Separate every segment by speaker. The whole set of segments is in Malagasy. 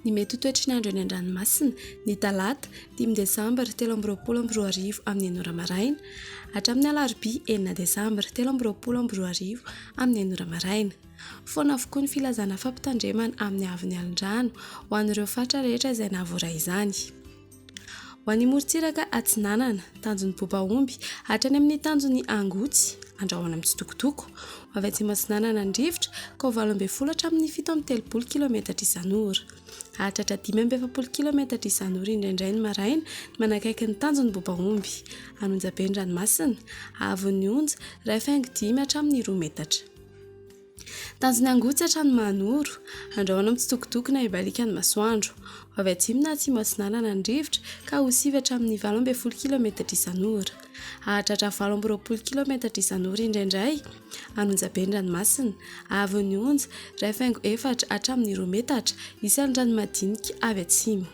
Speaker 1: Ny mety ho toetry ny andro eny an-dranomasina, ny talata, dimy desambra 2023 amin'ny enina ora maraina, hatramin'ny alarobia enina desambra 2023 amin'ny enina ora maraina. Foana avokoa ny filazana fampitandremana amin'ny haavon'ny alin-drano ho an'ireo faritra rehetra izay nahavoaray izany. Ho an'ny morontsiraka atsinanana, tanjon'ny Bobaomby hatrany amin'ny tanjon'ny Angotsy, andrahona mitsitokotoko. Ho avy atsimo atsinanana ny rivotra, ka ho 18 hatramin'ny 37 kilometatra isan'ora. Hahatratra 45 kilometatra isan'ora indraindray ny maraina ny manakaiky ny tanjon'ny Bobaomby. An'Onjabe ny ranomasina, haavon'ny onja, iray faingo dimy hatramin'ny roa metatra. Tanjona Angotsy hatrany Mahanoro, andrahoina mitsitokotoko na hibaliaka ny masoandro. Ho avy atsimo na atsimo atsinanana ny rivotra ka ho sivy hatramin'ny 18 kilometatra isan'ora. Hahatratra 28 kilometatra isan'ora indraindray any Onjabe ny ranomasina. Haavon'ny onja, iray faingo efatra hatramin'ny roa metatra, isan'ny rano madinika avy atsimo.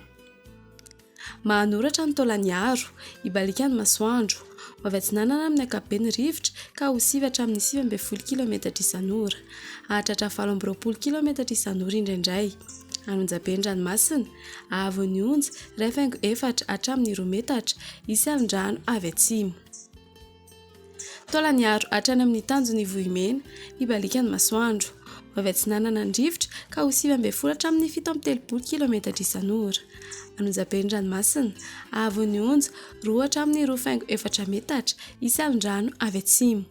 Speaker 1: Mahanoratra ny taolaniaro, hibaliaka ny masoandro. Ho avy atsinanana amin'ny ankapobeny ny rivotra ka ho sivy hatramin'ny 19 kilometatra isan'ora. Hahatratra 28 kilometatra isan'ora indraindray. Any Onjabe ny ranomasina, haavon'ny onja, iray faingo efatra hatramin'ny roa metatra, hisy alin-drano avy atsimo. Taolaniaro hatrany amin'ny tanjon'i Vohimena, hibaliaka ny masoandro. Ho avy atsinanana ny rivotra ka ho 19 hatramin'ny 37 kilometatra isan'ora. An'Onjabe ny ranomasina, haavon'ny onja, roa hatramin'ny roa faingo efatra metatra, hisy alon-drano avy atsimo.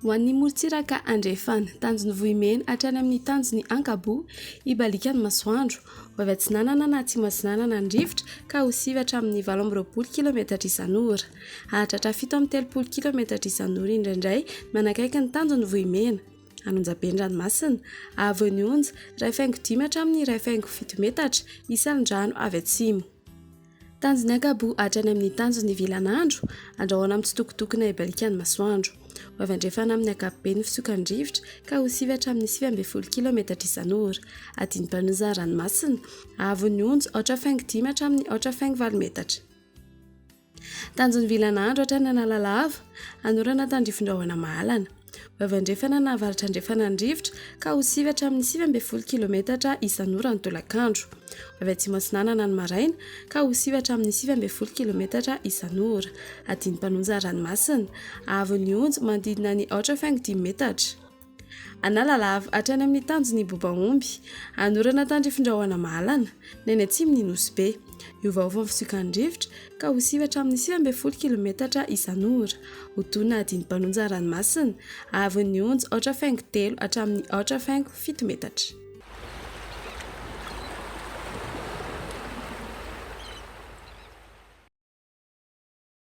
Speaker 1: Ho an'ny morontsiraka andrefana, tanjon'i Vohimena hatrany amin'ny tanjon'i Ankaboa, hibaliaka ny masoandro. Ho avy atsinanana na atsimo atsinanana ny rivotra ka ho sivy hatramin'ny 28 kilometatra isan'ora. Hahatratra 37 kilometatra isan'ora indraindray manakaiky ny tanjon'i Vohimena, an'Onjabe ny ranomasina, haavon'ny onja, iray faingo dimy hatramin'ny iray faingo fito metatra, hisy alon-drano avy atsimo. Tanjon'ny Ankaboa hatrany amin'ny tanjon'ny Vilanandro, andrahoana mitsitokotoko na hibaliaka ny masoandro. Ho avy andrefana amin'ny ankapobeny ny fisokan'ny rivotra ka ho sivy hatramin'ny 19 kilometatra isan'ora. Adin'ny-mpanoza ranomasina, haavon'ny onja, aotra faingo dimy hatramin'ny aotra faingo valo metatra. Tanjon'ny Vilanandro hatrany Analalava, hanorana tandrifin-drahona mahalana. Ho avy andrefana na avaratra andrefana ny rivotra ka ho sivy hatramin'ny 19 kilometatra isan'ora ny tolakandro. Ho avy atsimo atsinanana ny maraina ka ho sivy hatramin'ny 19 kilometatra isan'ora. Adin'ny-mpanonja ranomasina. Haavon'ny onja manodidina ny aotra faingo dimy metatra. Analalava hatrany amin'ny tanjon'i Bobaomby, hanorana tandrifin-drahona mahalana, ny any atsimon'i Nosy Be. Hiovaova ny fisiokan'ny rivotra ka ho sivy hatramin'ny 19 kilometatra isan'ora. Ho toy ny adin'ny mpanonja ranomasina, haavon'ny onja aotra faingo telo hatramin'ny aotra faingo fito metatra.